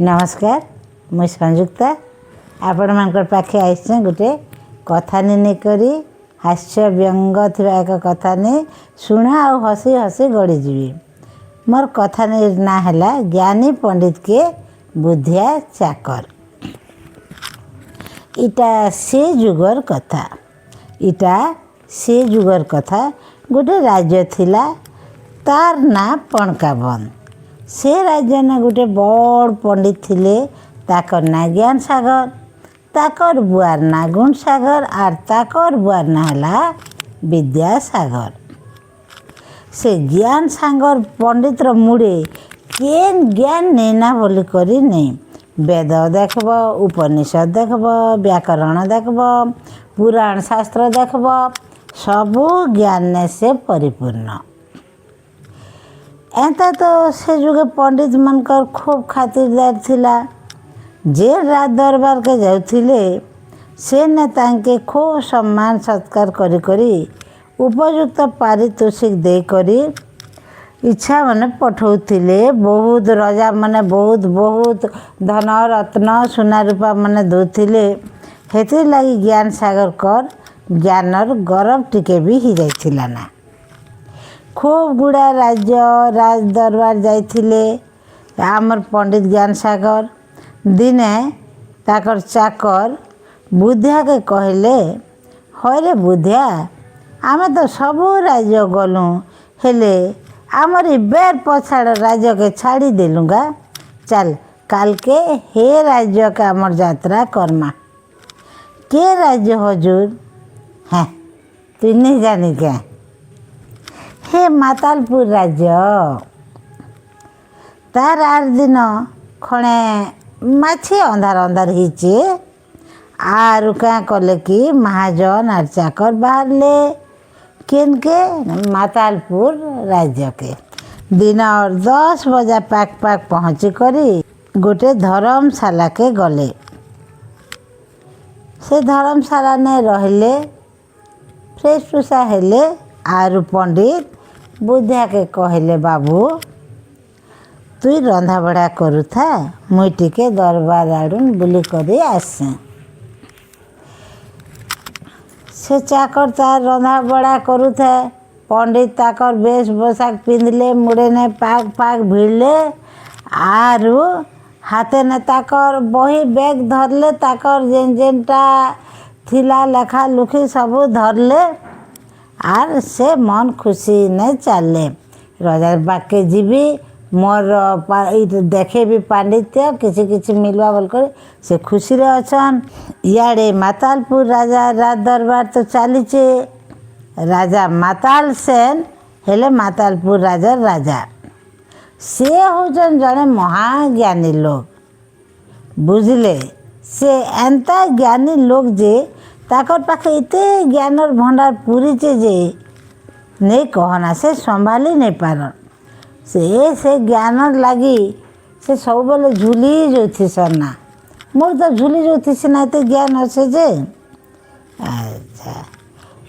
ନମସ୍କାର, ମୁଇଁ ସଂଯୁକ୍ତା ଆପଣମାନଙ୍କର ପାଖେ ଆସିଛେଁ ଗୋଟେ କଥାନି ନେଇକରି, ହାସ୍ୟ ବ୍ୟଙ୍ଗ ଥିବା ଏକ କଥାନି। ଶୁଣ ଆଉ ହସି ହସି ଗଡ଼ିଯିବି। ମୋର୍ କଥାନିର ନାଁ ହେଲା ଜ୍ଞାନୀ ପଣ୍ଡିତକେ ବୁଦ୍ଧିଆ ଚାକର। ଇଟା ସେ ଯୁଗର କଥା, ଇଟା ସେ ଯୁଗର କଥା। ଗୋଟେ ରାଜ୍ୟ ଥିଲା, ତାର୍ ନାଁ ପଣକାବନ୍ଦ। ସେ ରାଜ୍ୟନେ ଗୋଟେ ବଡ଼ ପଣ୍ଡିତ ଥିଲେ, ତାକର୍ ନାଁ ଜ୍ଞାନ ସାଗର, ତାକର୍ ବୁଆର ନାଁ ଗୁଣସାଗର, ଆର୍ ତାକର୍ ବୁଆର ନାଁ ହେଲା ବିଦ୍ୟାସାଗର। ସେ ଜ୍ଞାନ ସାଗର ପଣ୍ଡିତର ମୁଡ଼େ କେନ୍ ଜ୍ଞାନ ନେଇନା ବୋଲି କରି ନେଇ। ବେଦ ଦେଖବ, ଉପନିଷଦ ଦେଖବ, ବ୍ୟାକରଣ ଦେଖବ, ପୁରାଣ ଶାସ୍ତ୍ର ଦେଖବ, ସବୁ ଜ୍ଞାନେ ସେ ପରିପୂର୍ଣ୍ଣ। ଏନ୍ତା ତ ସେ ଯୁଗେ ପଣ୍ଡିତ ମାନଙ୍କର ଖୁବ୍ ଖାତିରଦାର ଥିଲା। ଯେ ରାଜ ଦରବାରକେ ଯାଉଥିଲେ, ସେନେ ତାଙ୍କେ ଖୁବ୍ ସମ୍ମାନ ସତ୍କାର କରି କରି ଉପଯୁକ୍ତ ପାରିତୋଷିକ ଦେଇକରି ଇଚ୍ଛା ମାନେ ପଠଉଥିଲେ। ବହୁତ ରଜାମାନେ ବହୁତ ବହୁତ ଧନ ରତ୍ନ ସୁନା ରୂପା ମାନେ ଦଉଥିଲେ। ହେଥିର୍ଲାଗି ଜ୍ଞାନ ସାଗରକର୍ ଜ୍ଞାନର ଗରବ ଟିକେ ବି ହେଇଯାଇଥିଲା ନା। ଖୁବ୍ ଗୁଡ଼ା ରାଜ୍ୟ ରାଜ ଦରବାର ଯାଇଥିଲେ ଆମର୍ ପଣ୍ଡିତ ଜ୍ଞାନ ସାଗର। ଦିନେ ତାକର୍ ଚାକର ବୁଦ୍ଧିଆକେ କହିଲେ, "ହଇରେ ବୁଦ୍ଧିଆ, ଆମେ ତ ସବୁ ରାଜ୍ୟ ଗଲୁଁ, ହେଲେ ଆମର୍ ଇ ବେର୍ ପଛାଡ଼ ରାଜ୍ୟକେ ଛାଡ଼ି ଦେଲୁଁ ଗା। ଚାଲ୍, କାଲ୍କେ ହେ ରାଜ୍ୟକେ ଆମର୍ ଯାତ୍ରା କର୍ମା।" "କେ ରାଜ୍ୟ ହଜୁର?" "ହେଁ, ତୁଇ ନି ଜାନି କେଁ? ହେ ମାତାଲପୁର ରାଜ୍ୟ।" ତାର୍ ଆର୍ ଦିନ ଖଣେ ମାଛି ଅନ୍ଧାର ଅନ୍ଧାର ହେଇଛେ। ଆରୁ କାଁ କଲେ କି ମହାଜନ ଆର୍ ଚାକର ବାହାରିଲେ କେନ୍କେ? ମାତାଲପୁର ରାଜ୍ୟକେ। ଦିନ 10 ବଜା ପାଖ ପାଖ ପହଞ୍ଚି କରି ଗୋଟେ ଧରମଶାଲାକେ ଗଲେ। ସେ ଧରମଶାଲାନେ ରହିଲେ, ଫ୍ରେଶ ଫୁସା ହେଲେ। ଆରୁ ପଣ୍ଡିତ ବୁଦ୍ଧିଆକେ କହିଲେ, "ବାବୁ, ତୁଇ ରନ୍ଧାବଢ଼ା କରୁଥା, ମୁଇଁ ଟିକେ ଦରବାର ଆଡ଼ୁନ୍ ବୁଲି କରି ଆସେଁ।" ସେ ଚାକର ତାର ରନ୍ଧା ବଢ଼ା କରୁଥାଏ। ପଣ୍ଡିତ ତାକର ବେଶ ପୋଷାକ ପିନ୍ଧିଲେ, ମୁଡ଼େନେ ପାଗ ଫାଗ ଭିଡ଼ଲେ, ଆରୁ ହାତେନେ ତାକର ବହି ବେଗ ଧରଲେ। ତାକର ଯେନ୍ ଯେନ୍ଟା ଥିଲା ଲେଖା ଲୁଖି ସବୁ ଧରଲେ, ଆର୍ ସେ ମନ ଖୁସିନେ ଚାଲଲେ। ରଜାର ବାଗକେ ଯିବି, ମୋର ଦେଖେବି ପାଣ୍ଡିତ୍ୟ, କିଛି କିଛି ମିଲବା ବୋଲିକରି ସେ ଖୁସିରେ ଅଛନ୍। ଇଆଡ଼େ ମାତାଲପୁର ରାଜା ରାଜ ଦରବାର ତ ଚାଲିଛେ। ରାଜା ମାତାଲ ସେନ ହେଲେ ମାତାଲପୁର ରାଜାର ରାଜା। ସେ ହଉଛନ୍ ଜଣେ ମହାଜ୍ଞାନୀ ଲୋକ, ବୁଝିଲେ? ସେ ଏନ୍ତା ଜ୍ଞାନୀ ଲୋକ ଯେ ତାକର ପାଖେ ଏତେ ଜ୍ଞାନର ଭଣ୍ଡାର ପୁରିଛେ ଯେ ନେଇ କହନା, ସେ ସମ୍ଭାଲି ନେଇ ପାରନ୍। ସେ ଜ୍ଞାନର ଲାଗି ସେ ସବୁବେଲେ ଝୁଲି ଯାଉଥିସନ୍ ନା। ମୋର୍ ତ ଝୁଲି ଯାଉଥିସି ନା, ଏତେ ଜ୍ଞାନ ଅଛେ ଯେ। ଆଚ୍ଛା,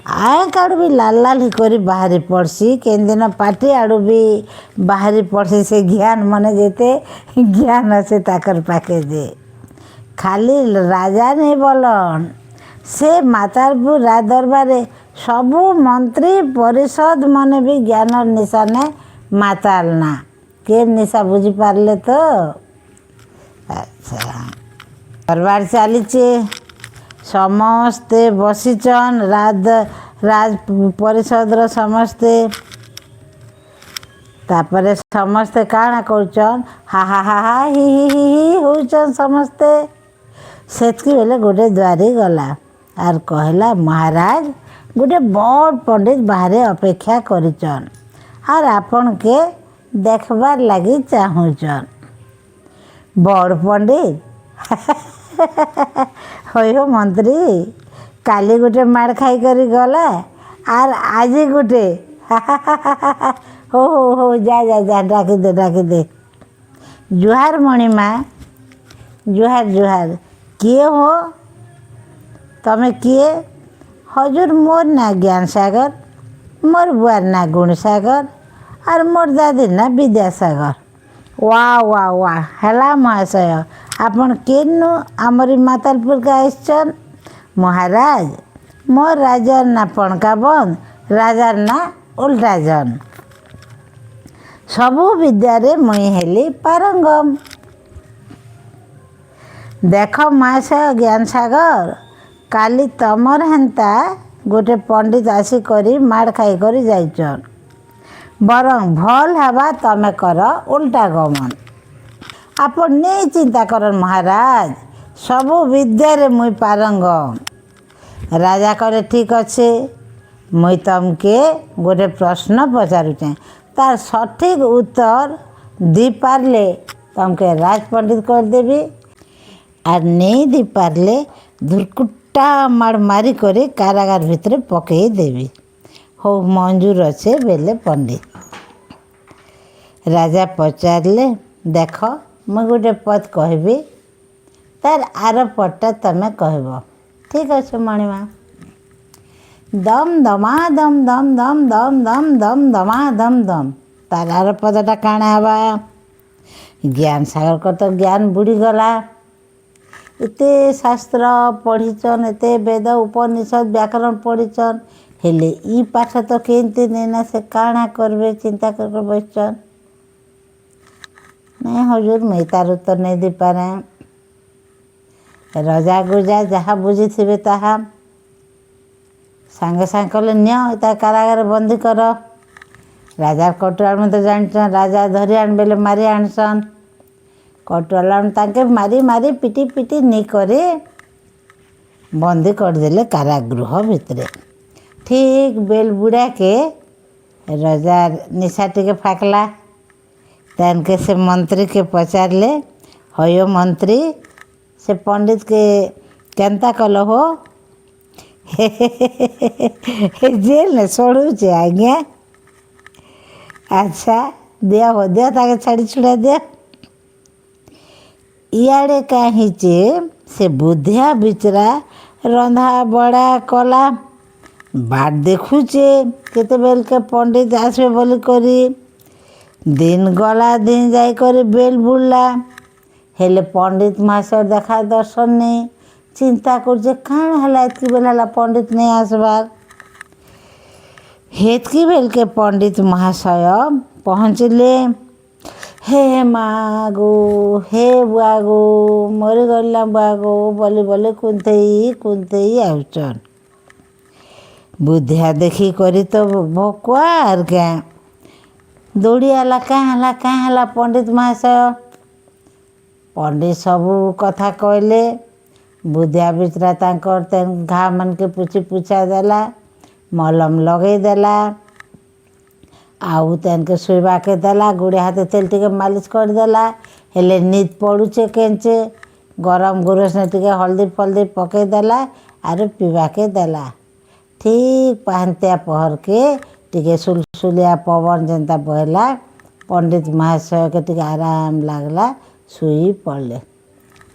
ଆଏକ୍ ଆଡ଼ୁ ବି ଲାଲ ଲାଲ ହେଇକରି ବାହାରି ପଡ଼୍ସି, କେନ୍ ଦିନ ପାଟି ଆଡ଼ୁ ବି ବାହାରି ପଡ଼୍ସି ସେ ଜ୍ଞାନ ମାନେ, ଯେତେ ଜ୍ଞାନ ଅଛେ ତାକର ପାଖେ ଯେ। ଖାଲି ରାଜା ନେଇ ବଲନ୍, ସେ ମାତାଲପୁର ରାଜ ଦରବାରେ ସବୁ ମନ୍ତ୍ରୀ ପରିଷଦ ମାନେ ବି ଜ୍ଞାନର ନିଶାନେ ମାତାଲ ନା। କେନ୍ ନିଶା, ବୁଝିପାରିଲେ ତ? ଆଚ୍ଛା, ଦରବାର ଚାଲିଛେ, ସମସ୍ତେ ବସିଛନ୍, ରାଜ ରାଜ ପରିଷଦର ସମସ୍ତେ। ତାପରେ ସମସ୍ତେ କାଣା କରୁଛନ୍? ହା ହା ହା ହା, ହି ହି ହି ହି ହଉଛନ୍ ସମସ୍ତେ। ସେତ୍କି ବେଲେ ଗୋଟେ ଦ୍ୱାରୀ ଗଲା ଆର୍ କହିଲା, "ମହାରାଜ, ଗୋଟେ ବଡ଼ ପଣ୍ଡିତ ବାହାରେ ଅପେକ୍ଷା କରିଛନ୍ ଆର୍ ଆପଣକେ ଦେଖବାର୍ ଲାଗି ଚାହୁଁଛନ୍।" "ବଡ଼ ପଣ୍ଡିତ? ହଇ ହୋ ମନ୍ତ୍ରୀ, କାଲି ଗୋଟେ ମାଡ଼ ଖାଇକରି ଗଲା ଆର୍ ଆଜି ଗୋଟେ। ହଉ ହଉ ହଉ, ଯା ଯା ଯା, ଡାକିଦେ, ଡାକିଦେ।" "ଜୁହାର ମଣିମା, ଜୁହାର ଜୁହାର। କିଏ ହୋ ତମେ, କିଏ?" "ହଜୁର, ମୋର୍ ନାଁ ଜ୍ଞାନ ସାଗର, ମୋର୍ ବୁଆର ନାଁ ଗୁଣସାଗର, ଆର୍ ମୋର୍ ଦାଦିର ନାଁ ବିଦ୍ୟାସାଗର। ୱା ୱା ୱା, ହେଲା ମହାଶୟ, ଆପଣ କେନୁ ଆମରି ମାତାଲପୁରକେ ଆସିଛନ୍? ମହାରାଜ, ମୋର୍ ରାଜ୍ୟର ନା ପଣକା ବନ୍ଦ, ରାଜାର ନା ଉଲ୍ଟା ଜନ୍। ସବୁ ବିଦ୍ୟାରେ ମୁଇଁ ହେଲି ପାରଙ୍ଗମ। ଦେଖ ମହାଶୟ ଜ୍ଞାନସାଗର, କାଲି ତମର ହେନ୍ତା ଗୋଟେ ପଣ୍ଡିତ ଆସିକରି ମାଡ଼ ଖାଇକରି ଯାଇଛନ୍। ବରଂ ଭଲ୍ ହେବା ତମେ କର ଉଲ୍ଟା ଗମନ। ଆପଣ ନେଇ ଚିନ୍ତା କରନ୍ ମହାରାଜ, ସବୁ ବିଦ୍ୟାରେ ମୁଇଁ ପାରଙ୍ଗମ। ରାଜା କହିଲେ, ଠିକ୍ ଅଛି, ମୁଇଁ ତମକେ ଗୋଟେ ପ୍ରଶ୍ନ ପଚାରୁଛେଁ, ତାର ସଠିକ୍ ଉତ୍ତର ଦେଇପାରିଲେ ତମକେ ରାଜ ପଣ୍ଡିତ କରିଦେବି, ଆର୍ ନେଇ ଦେଇପାରିଲେ ଧୁରକୁଟା ମାଡ଼ ମାରିକରି କାରାଗାର ଭିତରେ ପକେଇ ଦେବି। ହଉ, ମଞ୍ଜୁର ଅଛେ ବେଲେ ପଣ୍ଡିତ। ରାଜା ପଚାରିଲେ, ଦେଖ, ମୁଇଁ ଗୋଟେ ପଦ କହିବି, ତାର ଆର ପଦଟା ତମେ କହିବ। ଠିକ୍ ଅଛି ମଣିମା। ଦମ୍ ଦମା ଦମ୍ ଦମ୍ ଦମ୍ ଦମ୍ ଦମ୍ ଦମ୍ ଦମା ଦମ୍ ଦମ୍, ତାର ଆର ପଦଟା କାଣା ହେବା? ଜ୍ଞାନ ସାଗରଙ୍କର ତ ଜ୍ଞାନ ବୁଡ଼ିଗଲା। ଏତେ ଶାସ୍ତ୍ର ପଢ଼ିଛନ୍, ଏତେ ବେଦ ଉପନିଷଦ ବ୍ୟାକରଣ ପଢ଼ିଛନ୍, ହେଲେ ଇ ପାଠ ତ କେମିତି ନେଇନା। ସେ କାଣା କରିବେ ଚିନ୍ତା କରି ବସିଛନ୍। ନାଇଁ ହଜୁର, ମୁଇଁ ତାର ଉତ୍ତର ନେଇ ଦେଇପାରେ। ରଜା ଗୁଜା ଯାହା ବୁଝିଥିବେ ତାହା ସାଙ୍ଗେ ସାଙ୍ଗେ କହିଲେ, ନିଅ, ତା କାରାଗାର ବନ୍ଦୀ କର। ରାଜାର କଟୁଆଳ ତ ଜାଣିଛନ୍, ରାଜା ଧରି ଆଣିବେଲେ ମାରି ଆଣସନ୍। କଟୁଆଳ ତାଙ୍କେ ମାରି ମାରି ପିଟି ପିଟି ନେଇକରି ବନ୍ଦୀ କରିଦେଲେ କାରାଗୃହ ଭିତରେ। ଠିକ୍ ବେଲ ବୁଡ଼ାକେ ରଜା ନିଶା ଟିକେ ଫାକଲା। ତେନକେ ସେ ମନ୍ତ୍ରୀକେ ପଚାରିଲେ, ହଇଓ ମନ୍ତ୍ରୀ, ସେ ପଣ୍ଡିତକେ କେନ୍ତା କଲ ହୋ? ଜେଲ୍ ସଢ଼ୁଛେ ଆଜ୍ଞା। ଆଚ୍ଛା, ଦିଅ ହୋ ଦିଅ, ତାକେ ଛାଡ଼ି ଛୁଡ଼ା ଦିଅ। ଇଆଡ଼େ କାଁ ହେଇଛେ, ସେ ବୁଦ୍ଧିଆ ବିଚରା ରନ୍ଧା ବଢ଼ା କଲା, ବାଟ ଦେଖୁଛେ କେତେବେଲକେ ପଣ୍ଡିତ ଆସିବେ ବୋଲିକରି। ଦିନ ଗଲା, ଦିନ ଯାଇକରି ବେଲ ବୁଡ଼ଲା, ହେଲେ ପଣ୍ଡିତ ମହାଶୟ ଦେଖା ଦର୍ଶନ ନେଇ। ଚିନ୍ତା କରୁଛେ, କାଣା ହେଲା, ଏତ୍କି ବେଲ ହେଲା ପଣ୍ଡିତ ନେଇ ଆସବାର୍। ହେତ୍କି ବେଲକେ ପଣ୍ଡିତ ମହାଶୟ ପହଞ୍ଚିଲେ। ହେ ମା ଗୋ, ହେ ବୁଆ ଗୋ, ମରିଗଲା ବୁଆ ଗୋ ବୋଲି ବୋଲି କୁନ୍ଥେଇ କୁନ୍ଥେଇ ଆଉଛନ୍। ବୁଦ୍ଧିଆ ଦେଖିକରି ତ ଭକୁଆ ଆର୍ କେଁ, ଦୌଡ଼ି ଆଇଲା। କାଁ ହେଲା, କାଁ ହେଲା ପଣ୍ଡିତ ମହାଶୟ? ପଣ୍ଡିତ ସବୁ କଥା କହିଲେ। ବୁଦ୍ଧିଆ ବିଚରା ତାଙ୍କର ତେନ୍ ଘା ମାନକେ ପୋଛି ପୁଛା ଦେଲା, ମଲମ ଲଗେଇ ଦେଲା, ଆଉ ତେନକେ ଶୋଇବାକେ ଦେଲା, ଗୋଡ଼େ ହାତେ ତେଲ ଟିକେ ମାଲିସ କରିଦେଲା। ହେଲେ ନିଦ ପଡ଼ୁଛେ କେଞ୍ଚେ। ଗରମ ଗୁରସନେ ଟିକେ ହଳଦୀ ଫଳଦୀ ପକେଇ ଦେଲା ଆରୁ ପିଇବାକେ ଦେଲା। ଠିକ୍ ପାହାନ୍ତିଆ ପହରକେ ଟିକେ ସୁଲସୁଲିଆ ପବନ ଯେନ୍ତା ବହିଲା, ପଣ୍ଡିତ ମହାଶୟକେ ଟିକେ ଆରାମ ଲାଗଲା, ଶୋଇ ପଡ଼ିଲେ।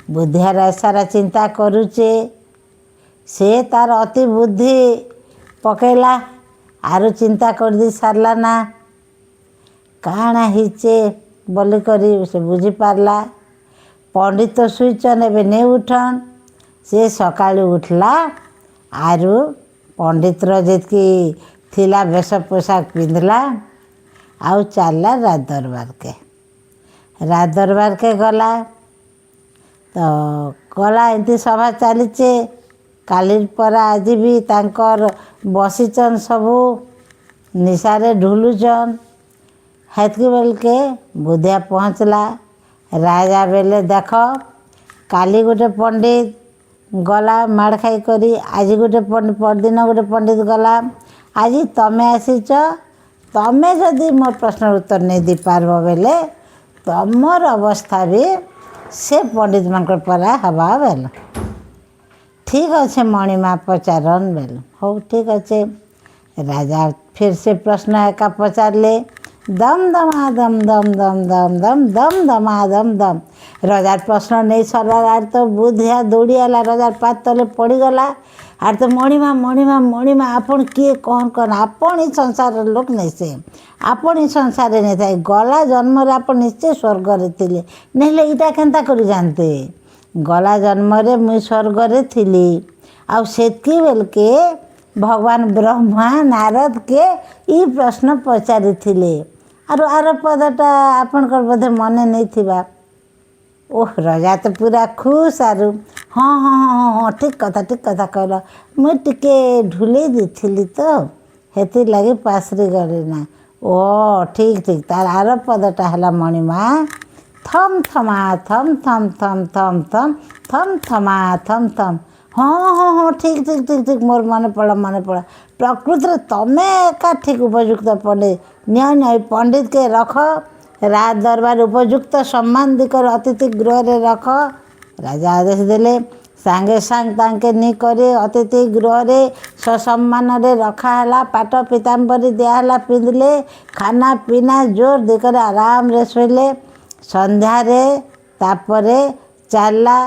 ବୁଦ୍ଧିଆର ସାରା ଚିନ୍ତା କରୁଛେ। ସେ ତାର ଅତି ବୁଦ୍ଧି ପକେଇଲା ଆରୁ ଚିନ୍ତା କରିଦେଇ ସାରିଲା ନା କାଣା ହେଇଛେ ବୋଲିକରି ସେ ବୁଝିପାରିଲା। ପଣ୍ଡିତ ତ ଶୋଇଛନ୍, ଏବେ ନେଇ ଉଠନ୍। ସେ ସକାଳୁ ଉଠଲା ଆରୁ ପଣ୍ଡିତର ଯେତ୍କି ଥିଲା ବେଶ ପୋଷାକ ପିନ୍ଧଲା ଆଉ ଚାଲିଲା ରାଜ ଦରବାରକେ। ରାଜ ଦରବାରକେ ଗଲା ତ ଗଲା, ଏମିତି ସଭା ଚାଲିଛେ। କାଲିର ପରା ଆଜି ବି ତାଙ୍କର ବସିଛନ୍, ସବୁ ନିଶାରେ ଢୁଲୁଛନ୍। ହେତ୍କି ବେଲକେ ବୁଧିଆ ପହଞ୍ଚିଲା। ରାଜା ବେଲେ, ଦେଖ, କାଲି ଗୋଟେ ପଣ୍ଡିତ ଗଲା ମାଡ଼ ଖାଇକରି, ଆଜି ଗୋଟେ ପରଦିନ ଗୋଟେ ପଣ୍ଡିତ ଗଲା, ଆଜି ତମେ ଆସିଛ। ତମେ ଯଦି ମୋ ପ୍ରଶ୍ନର ଉତ୍ତର ନେଇ ଦେଇପାରବ ବେଲେ ତମର ଅବସ୍ଥା ବି ସେ ପଣ୍ଡିତମାନଙ୍କର ପରା ହେବା ବେଲ। ଠିକ୍ ଅଛେ ମଣିମା, ପଚାରନ୍ ବେଲ। ହଉ, ଠିକ୍ ଅଛେ। ରାଜା ଫିର୍ ସେ ପ୍ରଶ୍ନ ଏକା ପଚାରିଲେ। ଦମ୍ ଦମା ଦମ୍ ଦମ୍ ଦମ୍ ଦମ୍ ଦମ୍ ଦମ୍ ଦମା ଦମ୍ ଦମ୍। ରଜାର ପ୍ରଶ୍ନ ନେଇ ସରିଲା। ଆର ତ ବୁଦ୍ଧିଆ ଦୌଡ଼ି ଆଇଲା, ରଜାର ପାଦ ତଲେ ପଡ଼ିଗଲା। ଆର୍ ତ ମଣିମା, ମଣିମା, ମଣିମା, ଆପଣ କିଏ କହନ୍ କହନ୍? ଆପଣ ଇ ସଂସାରର ଲୋକ ନେଇ ସେ, ଆପଣ ଇ ସଂସାରରେ ନେଇଥାଏ। ଗଲା ଜନ୍ମରେ ଆପଣ ନିଶ୍ଚୟ ସ୍ୱର୍ଗରେ ଥିଲେ, ନହେଲେ ଇଟା କେନ୍ତା କରି ଜାନତେ? ଗଲା ଜନ୍ମରେ ମୁଇଁ ସ୍ୱର୍ଗରେ ଥିଲି ଆଉ ସେତ୍କି ବେଲକେ ଭଗବାନ ବ୍ରହ୍ମା ନାରଦକେ ଇ ପ୍ରଶ୍ନ ପଚାରିଥିଲେ। ଆରୁ ଆର ପଦଟା ଆପଣଙ୍କର ବୋଧେ ମନେ ନେଇଥିବା। ଓହ, ରଜା ତ ପୁରା ଖୁସ୍। ଆରୁ ହଁ ହଁ ହଁ ହଁ ହଁ, ଠିକ୍ କଥା, ଠିକ୍ କଥା କହିଲ। ମୁଇଁ ଟିକେ ଢୁଲେଇ ଦେଇଥିଲି ତ, ହେଥିର୍ଲାଗି ପାସରି ଗଲି ନା। ଓ ଠିକ୍ ଠିକ୍, ତାର ଆର ପଦଟା ହେଲା ମଣିମା ଥମ୍ ଥମା ଥମ୍ ଥମ୍ ଥମ୍ ଥମ୍ ଥମ୍ ଥମ୍ ଥମା ଥମ୍ ଥମ୍। ହଁ ହଁ ହଁ, ଠିକ୍ ଠିକ୍ ଠିକ୍ ଠିକ୍, ମୋର ମନେ ପଡ଼ିଲା, ମନେ ପଡ଼ିଲା। ପ୍ରକୃତରେ ତମେ ଏକା ଠିକ୍ ଉପଯୁକ୍ତ ପଣ୍ଡିତ। ନିଅ ନିଅ, ଏଇ ପଣ୍ଡିତକେ ରଖ, ରାଜ ଦରବାର ଉପଯୁକ୍ତ ସମ୍ମାନ ଦେଇକରି ଅତିଥି ଗୃହରେ ରଖ। ରାଜା ଆଦେଶ ଦେଲେ। ସାଙ୍ଗେ ସାଙ୍ଗେ ତାଙ୍କେ ନେଇକରି ଅତିଥି ଗୃହରେ ସସମ୍ମାନରେ ରଖା ହେଲା। ପାଟ ପିତାମ୍ବରୀ ଦିଆହେଲା, ପିନ୍ଧିଲେ। ଖାନା ପିନା ଜୋର ଦେଇକରି ଆରାମରେ ଶୋଇଲେ। ସନ୍ଧ୍ୟାରେ ତାପରେ ଚାଲିଲା,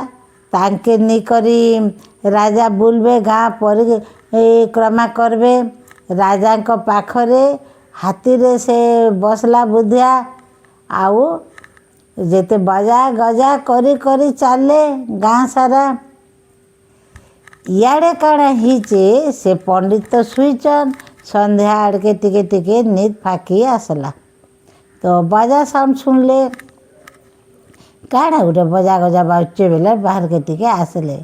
ତାଙ୍କେ ନେଇକରି ରାଜା ବୁଲବେ, ଗାଁ ପରିକ୍ରମା କରବେ। ରାଜାଙ୍କ ପାଖରେ ହାତୀରେ ସେ ବସଲା ବୁଦ୍ଧିଆ ଆଉ ଯେତେ ବଜା ଗଜା କରି କରି ଚାଲେ ଗାଁ ସାରା। ଇଆଡ଼େ କାଣା ହେଇଛେ, ସେ ପଣ୍ଡିତ ତ ଶୁଇଛନ୍। ସନ୍ଧ୍ୟା ଆଡ଼କେ ଟିକେ ଟିକେ ନିଦ ଫାକି ଆସିଲା ତ ବାଜା ସାଉଣ୍ଡ ଶୁଣଲେ। କାଣା ଗୋଟେ ବଜା ଗଜା ବାଜୁଛେ ବେଲେ ବାହାରକେ ଟିକେ ଆସିଲେ।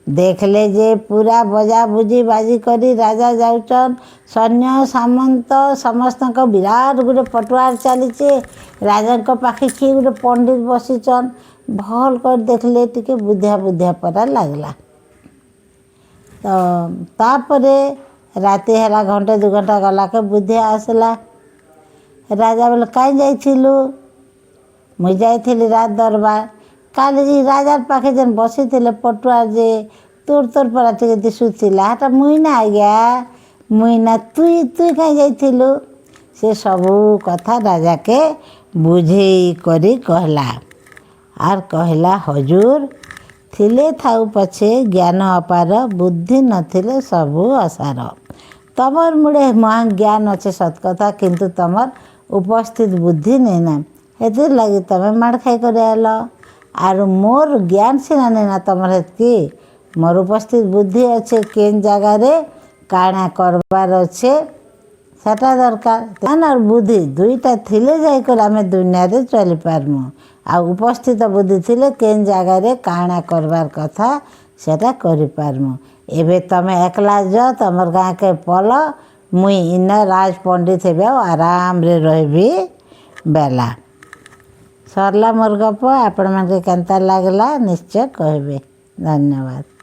ଦେଖିଲେ ଯେ ପୁରା ବଜା ବୁଜି ବାଜି କରି ରାଜା ଯାଉଛନ୍। ସୈନ୍ୟ ସାମନ୍ତ ସମସ୍ତଙ୍କ ବିରାଟ ଗୋଟେ ପଟୁଆର ଚାଲିଛେ। ରାଜାଙ୍କ ପାଖେ କିଏ ଗୋଟେ ପଣ୍ଡିତ ବସିଛନ୍। ଭଲ୍ କରି ଦେଖିଲେ ଟିକେ ବୁଦ୍ଧିଆ ବୁଦ୍ଧିଆ ପରା ଲାଗଲା। ତ ତାପରେ ରାତି ହେଲା, ଘଣ୍ଟେ 2 ଘଣ୍ଟା ଗଲାକେ ବୁଦ୍ଧିଆ ଆସିଲା। ରାଜା ବୋଲେ, କାଇଁ ଯାଇଥିଲୁ? ମୁଇଁ ଯାଇଥିଲି ରାଜ ଦରବାର। କାଲି ଯେ ରାଜାର ପାଖେ ଯେନ୍ ବସିଥିଲେ ପଟୁଆ ଯେ ତୋର ତୋର ପରା ଟିକେ ଦିଶୁଥିଲା, ହେଟା ମୁଇଁ ନା ଆଜ୍ଞା, ମୁଇଁ ନା। ତୁଇ ତୁଇ କାଇଁ ଯାଇଥିଲୁ? ସେ ସବୁ କଥା ରାଜାକେ ବୁଝେଇ କରି କହିଲା। ଆର୍ କହିଲା, ହଜୁର, ଥିଲେ ଥାଉ ପଛେ ଜ୍ଞାନ ଅପାର, ବୁଦ୍ଧି ନଥିଲେ ସବୁ ଅସାର। ତମର ମୁଡ଼େ ମହା ଜ୍ଞାନ ଅଛେ ସତ କଥା, କିନ୍ତୁ ତମର ଉପସ୍ଥିତ ବୁଦ୍ଧି ନେଇନା, ହେଥିର୍ ଲାଗି ତମେ ମାଡ଼ ଖାଇକରି ଆଇଲ। ଆରୁ ମୋର୍ ଜ୍ଞାନ ସିନା ନେଇନା ତମର ହେତ୍କି, ମୋର୍ ଉପସ୍ଥିତ ବୁଦ୍ଧି ଅଛେ। କେନ୍ ଜାଗାରେ କାଣା କରବାର୍ ଅଛେ ସେଟା ଦରକାର। ଜ୍ଞାନ ଆର୍ ବୁଦ୍ଧି ଦୁଇଟା ଥିଲେ ଯାଇକରି ଆମେ ଦୁନିଆରେ ଚଲିପାରମୁ। ଆଉ ଉପସ୍ଥିତ ବୁଦ୍ଧି ଥିଲେ କେନ୍ ଜାଗାରେ କାଣା କରବାର୍ କଥା ସେଟା କରିପାରମୁ। ଏବେ ତମେ ଏକଲା ଯ, ତମର ଗାଁକେ ପଲ, ମୁଇଁ ଇନ ରାଜ ପଣ୍ଡିତ ହେବି ଆଉ ଆରାମରେ ରହିବି ବେଲା। ସରିଲା ମୋର୍ ଗପ। ଆପଣମାନଙ୍କୁ କେନ୍ତା ଲାଗଲା ନିଶ୍ଚୟ କହିବେ। ଧନ୍ୟବାଦ।